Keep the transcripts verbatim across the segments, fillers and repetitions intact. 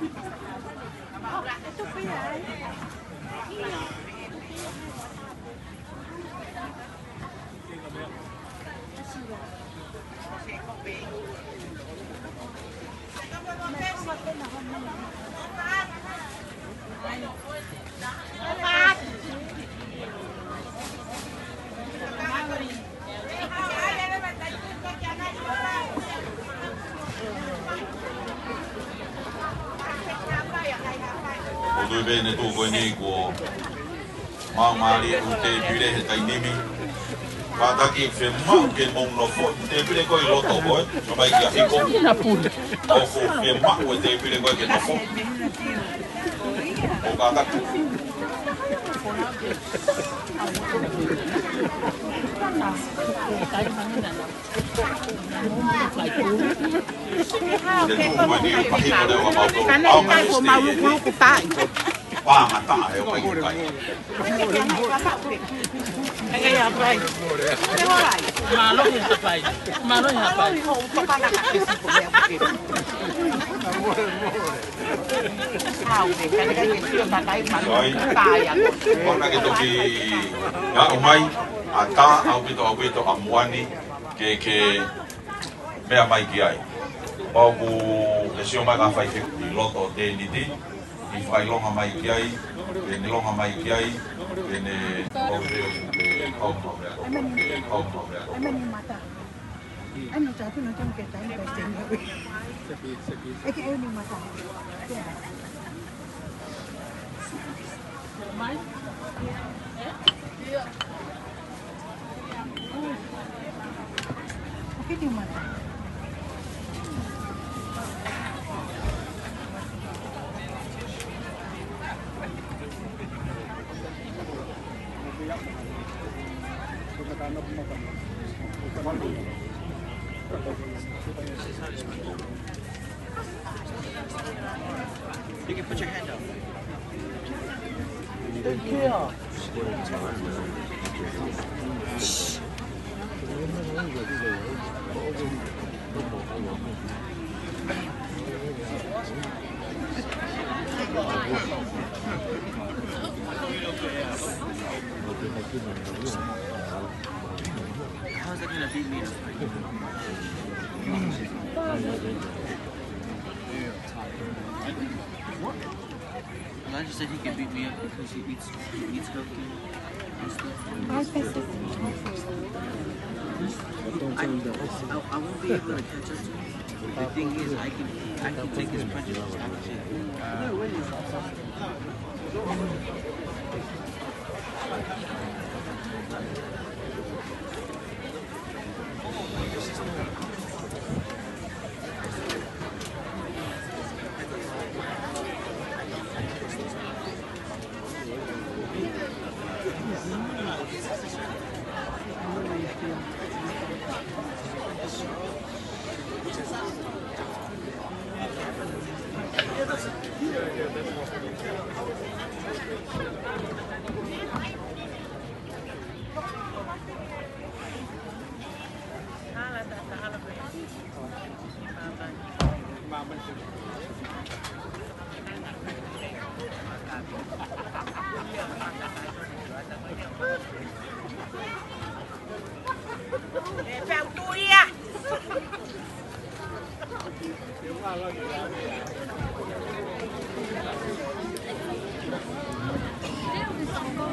ʻOku ou tui pē ne tuʻu ko eni kuo maumālie ʻa e tēpile he taimi ni. Kātaki fiemaʻu ke mou nofo ʻi he tēpile ko ē ʻi loto ko ē. Ka mai kia Hiko. ʻOku fiemaʻu ʻa e tēpile ko ē ke nofo. ʻO kātaki. Te tuʻu mai ni pahiko leo ka mau tō. Au mai ko mau lukuluku tai. Pā mata e o kai kai. Mālō e hapai. Mālō e hapai. Oi. Kona ke toki aʻu mai, ʻatā ʻaupito, ʻaupito ʻa Muani, ke, ke meʻa mai ki ai. Pau ku e sio mai ka fai fik-, ʻi loto tēniti, ʻi fakaʻilonga mai ki ai, ke ne ʻilonga mai ki ai, ke ne, You can put your hand up. Thank you. How's that gonna beat me in a fight? Elijah said he can beat me up because he eats, he eats healthy and stuff. I, I, I won't be able to catch up to him. The thing is, I can, I can take his punches.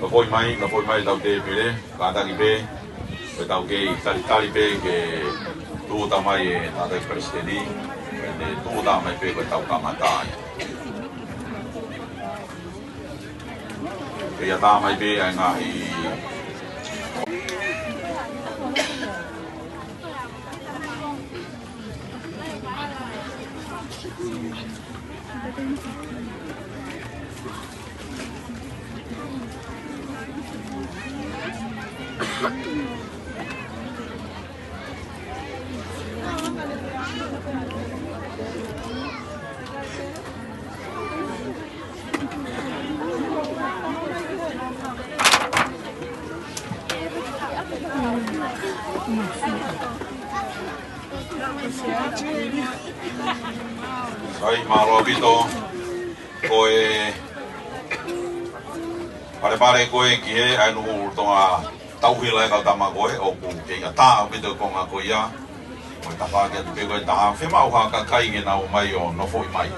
Nofo mai, nofo mai ʻetau tēpile, kātaki pē, ʻetau kei talitali pē ke tūʻuta mai e tangataʻeiki palesiteni, ke tūʻuta mai pē ko ʻetau kamata ai. Pea tā mai pē ʻa e ngaahi. Sai, mālō ʻaupito. Ko e palepale ko ē ki he ʻa e nuku tonga tauhi lahi kau tama ko ē, ʻoku kei ʻatā ʻaupito e konga ko ia. Ko e tafaʻaki atu pē ko e taha, fiemaʻu ha kakai ke nau ō mai ʻo nofoʻi mai.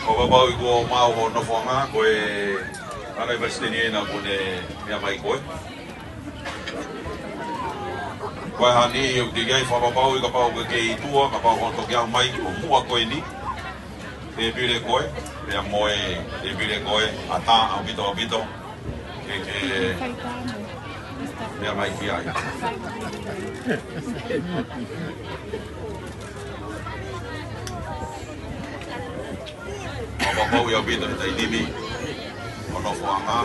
Ko e papau ʻi ko maʻu hoʻo nofoʻanga, ko e ʻana i Palesiteni ena kuo ne meʻa mai ko ē. Ko e hani ʻoku teʻeki ai fakapapauʻi kapau ʻoku ke kei tuʻa, kapau ʻoku toki aʻu mai ʻo muʻa ko eni. Tēpile ko ē, pea mo e tēpile ko ē, ʻatā ʻaupito, ʻaupito. Ke, ke meʻa mai ki ai. Fakapapauʻi ʻaupito he taimi ni hoʻo nofoʻanga.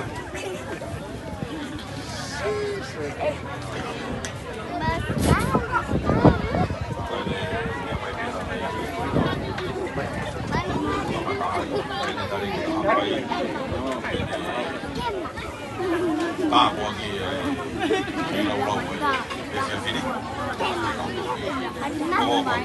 Tāpuaki, ē, ʻi he laulau ko ē. Pea fili. Ko ko mai.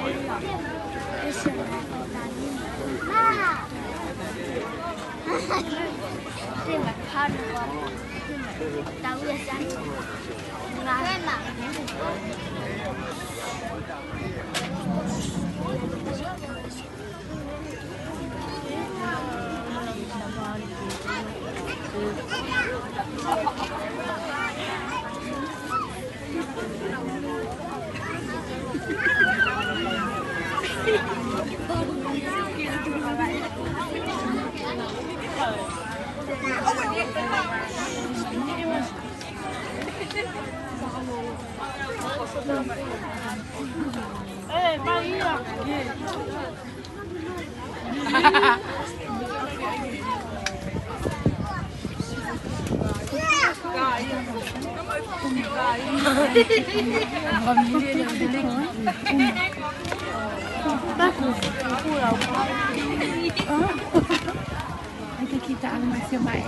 Ai ke kita ang masih mai.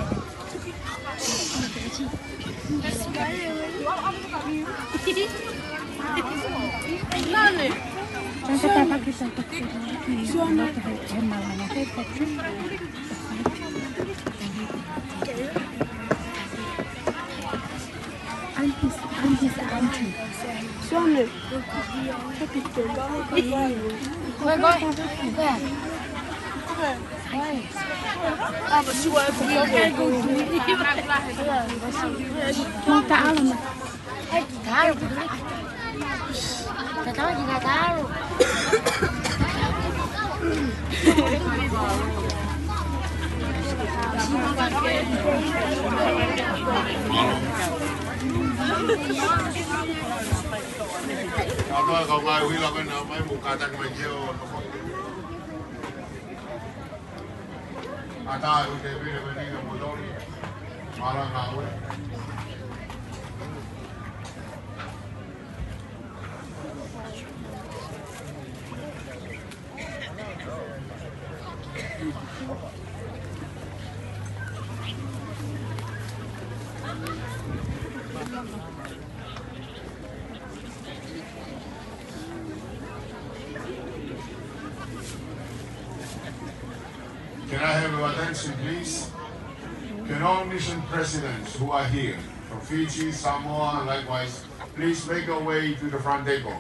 Antes, antes, antes. Suame. Kau mai, kau mai, uila mai na mai mo kātaki mai ke o. Ata u te pire meni na mo toni. Mara na ue. Can I have your attention, please? Can all mission presidents who are here, from Fiji, Samoa, likewise, please make your way to the front table.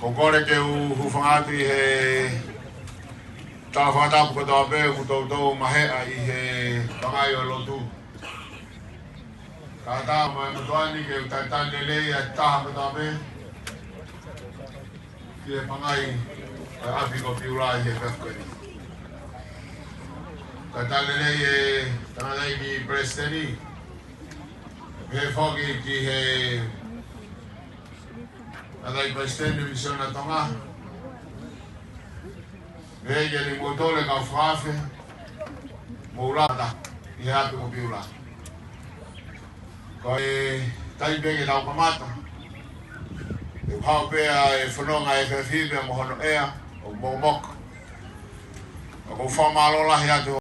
Ko e kole ke u hūfanga atu ʻi he tala fakatapu kotoa pē ʻoku toutou maheʻa ʻi he pangai ʻo e lotu. Kae ʻatā mai mo e motuʻa ni ke u talitali lelei ʻa e taha kotoa pē ki he pangai ʻo e ʻapi ko Piula ʻi he efiafi ko eni. Talitali lelei e tangataʻeiki Palesiteni, pehē foki ki he tangataʻeiki Palesiteni Misiona Tonga, pehē ki he kau fakaafe, mo e lata ʻi he ʻapi ko Piula. Ko e taimi pē ke tau kamata, ʻe haʻu pē ʻa e fononga ʻa e efiafi pea mo hono ʻea ʻoku mokomoka. ʻOku ou fakamālō lahi atu